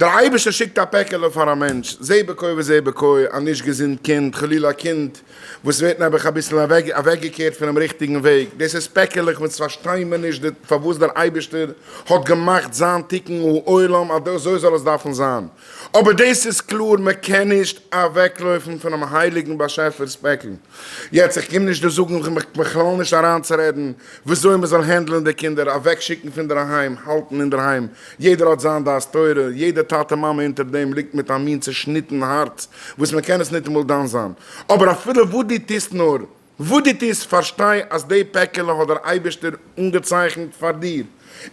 דער אייבערשטער שיקט א פעקעלע פאר א מענטש, זה בכה וזה בכה, א נישט געזונט קינד, חלילה א קינד וואס ווערט נעבעך אביסל אוועקגעקערט פונעם ריכטיגן וועג, דאס איז פעקעלעך וואס פארשטיין מיר נישט פארוואס דער אייבערשטער האט געמאכט זיין תיקון העולם אז אזוי זאל עס דארפן זיין, אבער דאס איז קלאר מען קען נישט אוועקלויפן פונעם הייליגן באשעפער'ס פעקל. יעצט איך קום נישט דא זאגן איך מיך בכלל נישט אריינצורעדן וויאזוי מען זאל handle ען די קינדער, אוועקשיקן פון דערהיים, האלטן אינדערהיים, יעדער האט זיין דעת תורה, יעדע טאטע מאמע אונטער דעם ליגט מיט א מין צעשניטן הארץ וואס מען קען עס ניטאמאל דן זיין, אבער אפילו וואס דו טוסט נאר, וואס דו טוסט, פארשטיי אז די פעקעלע האט דער אייבערשטער אנגעצייכנט פאר דיר,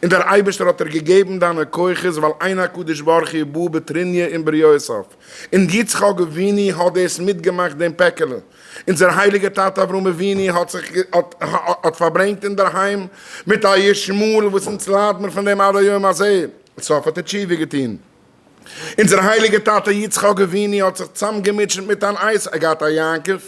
און דער אייבערשטער האט דיר געגעבן דיינע כוחות ווייל אין הקדוש ברוך הוא בא בטרוניא עם בריותיו, און יצחק אבינו האט דאס מיטגעמאכט דעם פעקעלע. אונזער הייליגער טאטע אברהם אבינו האט זיך האט פארברענגט אינדערהיים מיט א ישמעאל וואס אונז לייד מיר פון דעם עד היום הזה, סוף האט ער תשובה געטון. אונזער הייליגער טאטע יצחק אבינו האט זיך צאמגעמוטשעט מיט אן עשו, ער געהאט א יעקב,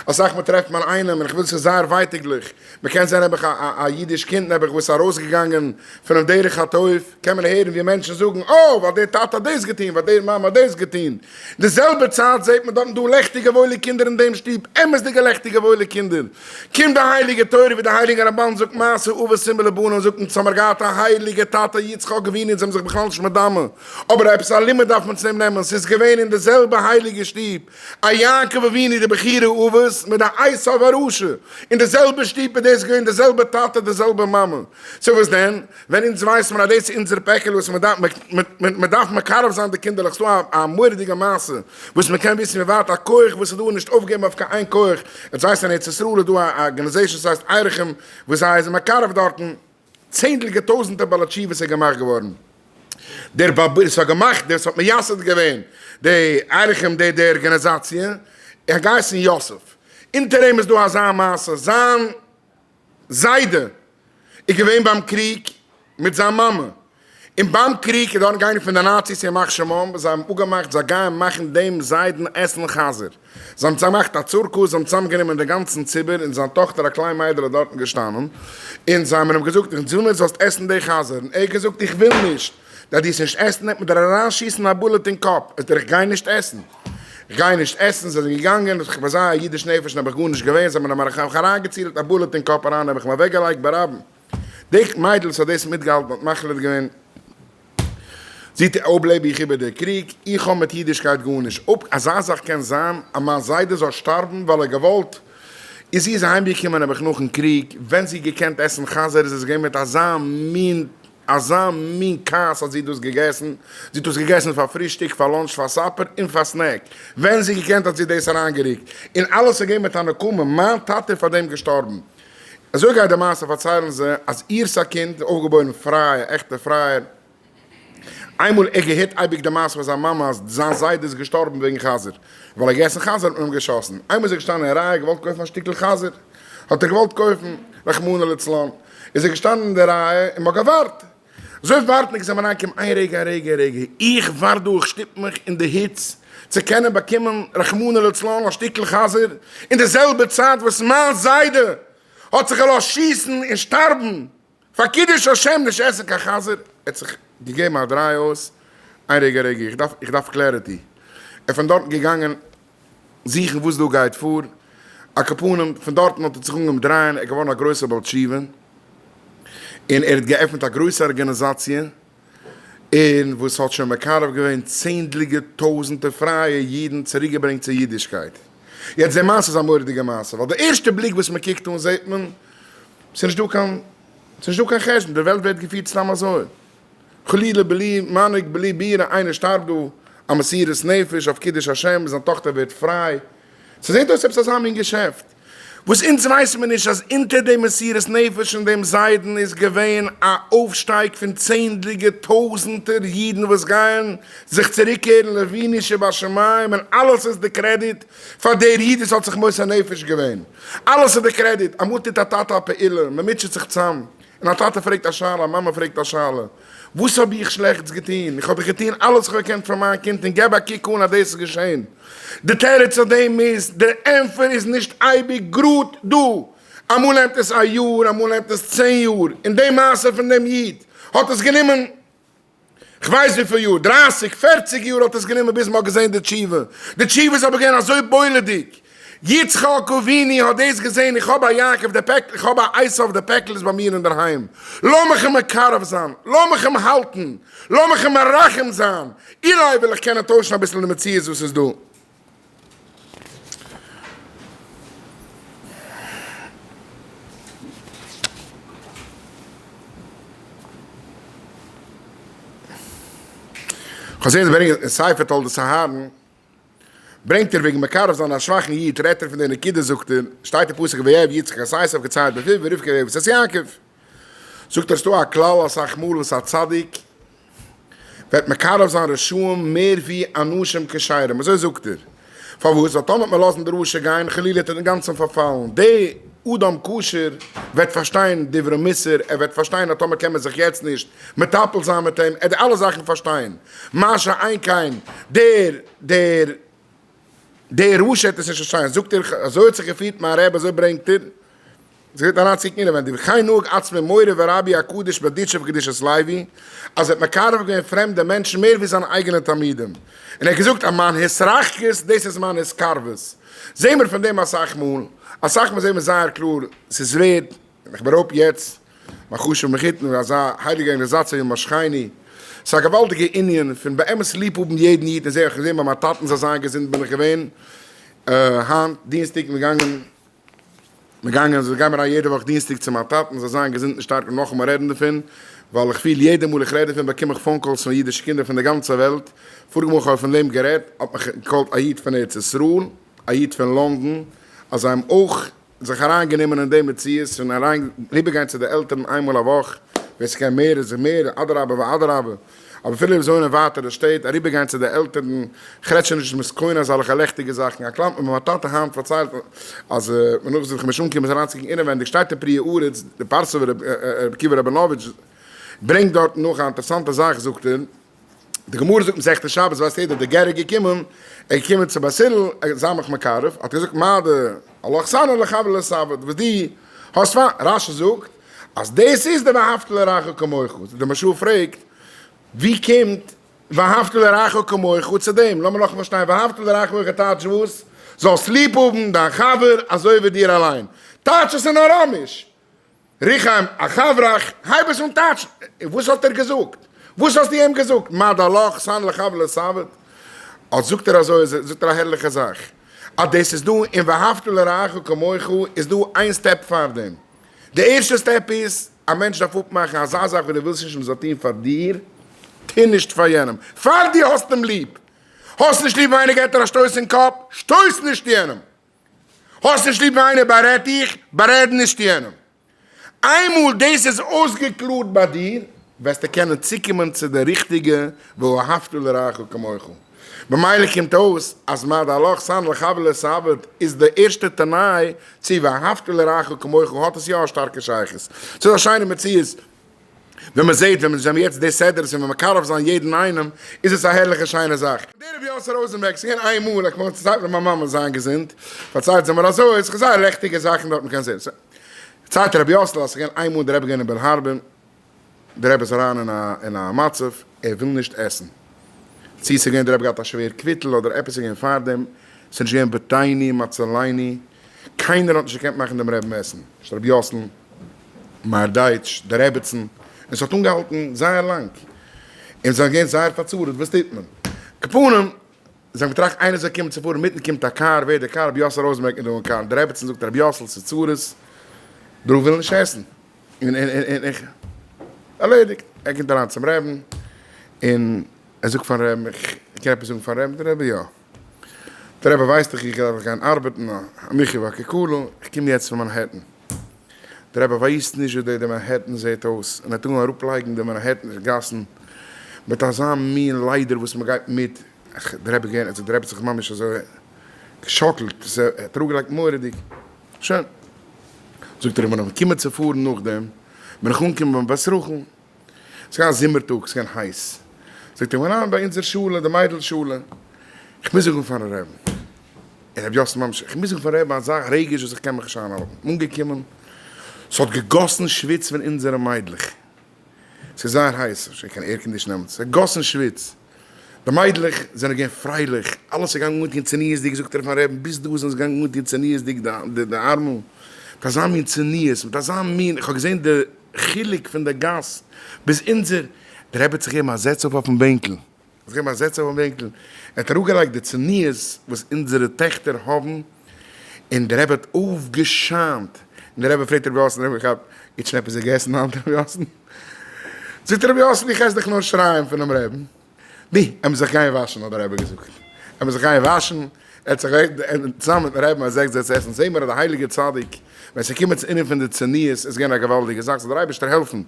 אסאך מאל טרעפט מען איינעם, און כ'וויל ס'איז זייער ווייטאגליך, מ'קען זען נעבעך א אידיש קינד נעבעך וואס איז ארויסגעגאנגען פונעם דרך הטוב, קען מען הערן ווי מענטשן זאגן, אה, ווייל דער טאטע האט דאס געטון, ווייל דער מאמע האט דאס געטון. די זעלבע צייט זעט מען דארטן דא לעכטיגע וואוילע קינדער אין דעם שטוב, אמת'דיגע לעכטיגע וואוילע קינדער. קומט די הייליגע תורה ווי די הייליגע רמבן זאגט מעשה אבות סימן לבנים זאגט אונז האמיר געהאט א הייליגע טאטע יצחק אבינו אונז זעמיר זיך בכלל נישט מדמה, אבער עפעס א לימוד דארף מען צו דעם נעמען, ס'איז געווען אין די זעלבע הייליגע שטוב א יעקב אבינו די בחירה אבות מיט די עשיו הרשע, אין די זעלבע שטוב איז דאס געווען די זעלבע טאטע די זעלבע מאמע, so וואס דען? ווען אונז ווייסט מען אז דאס איז אונזער פעקל וואס מען דארף מען דארף מקרב זיין די קינדערלעך, ס'דא א מורא'דיגע מעשה וואס מען קען וויסן ווי ווייט א כח וואס איז דא נישט אויפגעבן אויף קיין איין כח, עטס ווייסט אין ארץ ישראל איז דא א organization ס'הייסט ערכים וואס זיי זענען מקרב דארטן צענדליגע טויזענטער בעלי תשובות איז געמאכט געווארן, דער באבער וואס האט געמאכט דאס האט מייסד געווען די ערכים די די ארגאניזאציע, ער האט געהייסן יוסף, אונטער אים איז דא אזא מעשה, זיין זיידע איז געווען ביים קריג מיט זיין מאמע, און ביים קריג איז דארט געגאנגען פון די נאציס ימח שמם, זיי האבן אפגעמאכט זיי גייען מאכן דעם זיידן עסן חזיר, זיי האבן צוזאמגעמאכט א צורקוס, זיי האבן צוזאמגענומען דעם גאנצן ציבור, און זיין טאכטער א קליין מיידל איז דארטן געשטאנען, און זיי האבן אים געזאגט אונז וויל מיר זאלסט עסן די חזיר, און ער האט געזאגט איך וויל נישט, אז דו וועסט נישט עסן וועט מען דיר אריינשיסן א bullet אין קאפ, זאגט ער איך גיי נישט עסן. כ'גיי נישט עסן, זיי זענען געגאנגען, איך ביי זיי א אידיש נפש נעבעך גארנישט געווען, זיי האבן מיר אריינגעצילט א bullet אין קאפ אריין, האב איך אים אוועקגעלייגט ברבים. די מיידל וואס האט דאס מיטגעהאלטן האט מחליט געווען, זי ט, אויב לעב איך איבער די קריג, איך האב מיט אידישקייט גארנישט, אויב אזא זאך קען זיין אז מיין זיידע זאל שטארבן ווייל ער געוואלט, און זי איז אהיימגעקומען נעבעך נאכן קריג, ווען זי האט געקענט עסן חזיר איז עס געווען מיט אזא מין אזא מין כעס האט זי דאס געגעסן, זי האט דאס געגעסן פאר פרישטאג, פאר lunch, פאר supper און פאר snack, ווען זי געקענט האט זי דאס אריינגערוקט, און אלעס איז געווען מיט א נקמה, מיין טאטע איז פאר דעם געשטארבן. אזוי גייט די מעשה, פארציילן זיי אז איר'ס א קינד, אויפגעבוירן פריי, א עכטע פרייער, איינמאל ער געהערט אייביג די מעשה פון זיין מאמע אז זיין זיידע איז געשטארבן וועגן חזיר, ווייל ער געגעסן חזיר האט מען אים געשאסן, איינמאל איז ער געשטאנען אין רייע געוואלט קויפן א שטיקל חזיר, האט ער געוואלט קויפן, רחמנא לצלן, איז ער געשטאנען אין די רייע און מ'האט געווארט, אזוי ווארטנדיג איז אים אריינגעקומען איין רגע א רגע א רגע, איך ווארט דא איך שטופ מיך אין די היץ צו קענען באקומען רחמנא לצלן א שטיקל חזיר, אין די זעלבע צייט וואס מיין זיידע האט זיך געלאזט שיסן און שטארבן פאר קידוש השם נישט עסן קיין חזיר, ער האט זיך געגעבן א דריי אויס, איין רגע א רגע איך דארף איך דארף clarity, ער איז פון דארטן געגאנגען זוכן וואס דא גייט פאר, על כל פנים פון דארטן האט ער זיך אנגעהויבן דרייען, ער איז געווארן א גרויסער בעל תשובה, און ער האט געעפנט א גרויסע ארגאניזאציע, און וואס האט שוין מקרב געווען צענדליגע טויזנטער פרייע אידן צוריקגעברענגט צו אידישקייט. יעצט די מעשה איז א מורא'דיגע מעשה, ווייל די ערשטע בליק וואס מען קוקט אן זעט מען, ס'איז נישט דא קיין, ס'איז נישט דא קיין חשבון, די וועלט ווערט געפירט סתם אזוי. חלילה בלי מנהיג בלי בירה, איינער שטארבט דא א מסירות נפש אויף קידוש השם, זיין טאכטער ווערט פריי, ס'זעט אויס עפעס אזא מין געשעפט, וואס אונז ווייסן מיר נישט אז אונטער דעם מסירות נפש פון דעם זיידן איז געווען א אויפשטייג פון צענדליגע טויזנטער אידן וואס גייען זיך צוריקקערן לאבינו שבשמים און אלעס איז די קרעדיט פאר דער איד וואס האט זיך מוסר נפש געווען, אלעס איז די קרעדיט, אמאל טוט א טאטע א פעולה, מ'מוטשעט זיך צאם, און א טאטע פרעגט א שאלה, א מאמע פרעגט א שאלה, וואס האב איך שלעכטס געטון? איך האב דאך געטון אלעס וואס איך האב געקענט פאר מיין קינד און געב א קוק אן אז דאס איז געשען. די תירוץ אויף דעם איז, דער ענטפער איז נישט אייביג גראד דא. אמאל נעמט עס א יאר, אמאל נעמט עס צען יאר. אין די מעשה פון דעם איד האט עס גענומען. כ'ווייס וויפיל יאר, דרייסיג, פערציג יאר האט עס גענומען ביז מ'האט געזען די תשובה. די תשובה איז אבער געווען אזוי בולעדיג. יצחק אבינו האט דאס געזען, איך האב א יעקב, די פעקל, איך האב א עשיו, די פעקל איז ביי מיר אינדערהיים. לאמיך אים מקרב זיין, לאמיך אים האלטן, לאמיך אים מרחם זיין, אולי וועל איך קענען טוישן אביסל די מציאות וואס איז דא. כ'האב געזען ברענגען אין ספר תולדות אהרן ברענגט ער וועגן מקרב זיין א שוואכן איד רעדט ער פון די נקודה זאגט ער שטייט אין פסוק ויאהב יצחק את עשיו כי ציד בפיו ורבקה אוהבת את יעקב זאגט ער ס'דא א כלל אסאך מאל וואס א צדיק וועט מקרב זיין רשעים מער ווי אנשים כשרים, אזוי זאגט ער. פארוואס? ווייל טאמער וועט מען לאזן די רשע גיין, חלילה וועט ער אינגאנצן פארפאלן. די אדם כשר וועט פארשטיין דברי מוסר, ער וועט פארשטיין אז טאמער קען מען זיך יעצט נישט מטפל זיין מיט אים, ער וועט די אלע זאכן פארשטיין. מה שאין כן דער דער דער רשע וועט עס נישט פארשטיין. זאגט ער, אזוי האט זיך געפירט מיין רבי, אזוי ברענגט ער. זי וועט אריינצוקוקן אינעווענדיג, וכן נהג עצמו מורי ורבי הקדוש בארדיטשוב קדושת לוי, אז ער האט מקרב געווען פרעמדע מענטשן מער ווי זיינע אייגענע תלמידים, און ער האט געזאגט אז מיין התרחקות דאס איז מיין התקרבות. זעהן מיר פון דעם אסאך מאל, אסאך מאל זעהן מיר זייער קלאר, ס'איז ווערד, און איך בארויב יעצט מיין חשוב'ן מחותן מיט אזא הייליגע ארגאניזאציע ווי משכני, ס'איז א געוואלדיגע ענין פון באמת ליב האבן יעדן איד, און זעה איך געזעהן ביי מיין טאטן זאל זיין געזונט בין איך געווען היינט דינסטאג געגאנגען מיר גאנגען אזוי גיימער אריין יעדע וואך דינסטאג צו מיין טאטן זאל זיין געזונט און שטארק און נאכאמאל רעדן דערפון, ווייל איך פיל יעדע מאל איך רעד דערפון באקום איך phone calls פון אידישע קינדער פון די גאנצע וועלט, פאריגע מאל איך האב פון דעם גערעדט האט מיך געקאלט א איד פון ארץ ישראל, א איד פון לונדון, אז זיי האבן אויך זיך אריין גענומען אין דעם מציאות פון אריין אריבערגיין צו די עלטערן איינמאל א וואך, ווער ס'קען מער איז מער, אדרבה ואדרבה. אבער אפילו אויב זיי וואוינען ווייטער די שטעט, אריבערגיין צו די עלטערן, כ'רעד שוין נישט מ'איז קונה אזאלעכע לעכטיגע זאכן, א קלאמפ מיר מיין טאטע היינט פארציילט אז מען נאך זיך נישט אנקומען אריינצוקוקן אינעווענדיג שטייט אין פרי הארץ די פארסובער רבי עקיבא ראבינאוויטש ברענגט דארטן נאך א אינטערעסאנטע זאך זאגט ער, די גמרא זאגט מסכת שבת ווייסט יעדער די גר איז געקומען ער איז געקומען צו בית הלל זיי מיך מקרב האט ער געזאגט מה דעלך סני לחברך לא תעביד וואס דו האסט פאר רשי זאגט אז דאס איז די ואהבת לרעך כמוך, די מהרש"א פרעגט ווי קומט ואהבת לרעך כמוך צו דעם, לאמיר נאכאמאל פארשטיין, ואהבת לרעך כמוך טייטש וואס? זאלסט ליב האבן דיין חבר אזוי ווי דיר אליין, טייטש עס אין אראמיש, ריחם אחברך, הייב עס אן טייטשן, וואס האט ער געזאגט? וואס האסטו אים געזאגט? מה דעלך סני לחברך לא תעביד? אט זאגט ער אזוי, זאגט ער א הערליכע זאך, אז דאס איז דא אין ואהבת לרעך כמוך איז דא איין step פאר דעם, די ערשטע step איז, א מענטש דארף אפמאכן אזא זאך וואס דו ווילסט נישט מ'זאל טון פאר דיר, טו נישט פאר יענעם, פאר דו האסט אים ליב. האסט נישט ליב ווען איינער געבט דיר א שטויס אין קאפ, שטויס נישט יענעם. האסט נישט ליב ווען איינער בארעדט דיך, בארעד נישט יענעם. איינמאל דאס איז אויסגעקלארט ביי דיר, וועסטו קענען צוקומען צו די ריכטיגע ואהבת לרעך כמוך. במילא קומט אויס אז מה דעלך סני לחברך לא תעביד איז די ערשטע תנאי צו ואהבת לרעך כמוך האט עס יא א שטארקע שייכות. ס'איז א שיינע מציאות ווען מען זעט ווען מען זעט יעצט די סדרות און ווען מקרב זיין יעדן איינעם איז עס א הערליכע שיינע זאך. דער רבי יאסל ראזענבערג ס'איז געווען איין מאל איך וואוין צוזאמען מיט מיין מאמע זיין געזונט פארציילט זי מיר אזוי ס'איז זייער לעכטיגע זאכן דארט מ'קען זען פארציילט רבי יאסל אז ס'איז געווען איין מאל דער רבי געווען אין בעל הארבער דער רבי איז אריין אין א אין א מצב ער וויל נישט עסן, צו ס'איז געווען דער רבי געהאט א שווער קוויטל אדער עפעס איז געווען פארדעם, ס'איז נישט געווען בתיני מצליני, קיינער האט נישט געקענט מאכן דעם רעבן עסן, נישט רבי יאסל, מאיר דייטש, די רעבעצן, און ס'האט אנגעהאלטן זייער לאנג, און זיי זענען געווען זייער פארצארעט, וואס טוט מען? כפנים, זיי האבן געטראכט איינער זאל קומען צו פארן, אינמיטן קומט א קאר, ווער די קאר? רבי יאסל ראזענבערג איז דא אין קאר, די רעבעצן זאגט רבי יאסל ס'איז צרות, דער רב וויל נישט עסן. און און און איך ערלעדיגט, ער קומט אריין צום רעבן און ער זאגט פארן רעבן איך קען עפעס זאגן פארן רעבן, דער רבי יא, דער רבי ווייסט דאך איך דארף גיין ארבעטן א מחיה והכלכלה, איך קום יעצט פון מאנהעטן, דער רבי ווייסט נישט ווי די מאנהעטן זעט אויס, און ער האט אנגעהויבן אראפלייגן די מאנהעטן גאסן מיט אזא מין ליידער וואס מען גייט מיט, דער רבי געווען, דער רבי האט זיך ממש אזוי געשאקלט, ער האט אראפגעלייגט מורא'דיג. שוין. זאגט ער, איך בין נאך געקומען צו פארן נאכדעם, בין איך אנגעקומען ביים בית רחל, ס'איז געווען א זומער טאג, ס'איז געווען הייס, זאגט ער, איך בין אריין ביי אונזער שולע, די מיידל שולע, איך מוז זאגן פארן רעבן, און רבי יוסף ממשיך, איך מוז זאגן פארן רעבן אזא רגש וואס איך קען מיך נישט איינהאלטן, אנגעקומען, ס'האט געגאסן שוויץ פון אונזערע מיידלעך. ס'איז זייער הייס, שוין קיין air condition דעמאלטס, ס'איז גאסן שוויץ, די מיידלעך זענען געווען פרייליך, אלעס איז געגאנגען אנגעטון צניעות'דיג, זאגט ער פארן רעבן, ביז דא זענען זיי געגאנגען אנגעטון צניעות'דיג די ארמל, מיט אזא מין צניעות, מיט אזא מין, איך האב געזען די חילוק פון די גאס ביז אונזער, דער רבי האט זיך געגעבן א זעץ אויף אויפן בענקל, זיך געגעבן א זעץ אויפן בענקל, ער האט אראפגעלייגט די צניעות וואס אונזערע טעכטער האבן, און דער רבי האט אויפגעשיינט, און דער רבי פרעגט רבי יאסל, רבי איך האב איצט שוין עפעס געגעסן היינט רבי יאסל? זאגט רבי יאסל איך עס דאך נאר שיריים פונעם רעבן, נו, ער מוז זיך גיין וואשן האט דער רבי געזאגט, ער מוז זיך גיין וואשן, ער האט זיך צוזאמען מיטן רעבן א זעק זעץ עסן, זעהן מיר אז דער הייליגער צדיק ווען ס'קומט צו ענין פון די צניעות איז געווען א געוואלדיגע זאך, זאל דער אייבערשטער העלפן.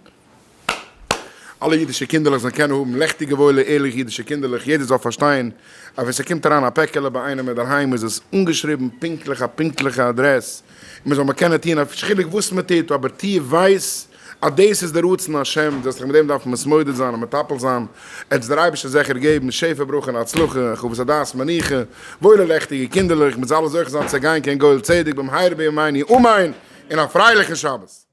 אלע אידישע קינדערלעך זאלן קענען האבן לעכטיגע וואוילע ערליכע אידישע קינדערלעך, יעדער זאל פארשטיין אז ווען ס'קומט אריין א פעקעלע ביי איינעם אינדערהיים איז עס אנגעשריבן פונקטליך א פונקטליכע אדרעס, און מען זאל מען קענען טון נישט חילוק וואס מען טוט אבער טו ווייס אז דאס איז די רצון השם, זאלסט זיך מיט דעם דארפן מתמודד זיין און מטפל זיין, עט דער אייבערשטער זיכער געבן שפע ברכה און הצלחה, חוות הדעת מנוחה, וואוילע לעכטיגע קינדערלעך, מען זאל אלע זוכה זיין צו גיין קיין גואל צדק במהרה בימינו אמן, און א פרייליכן שבת.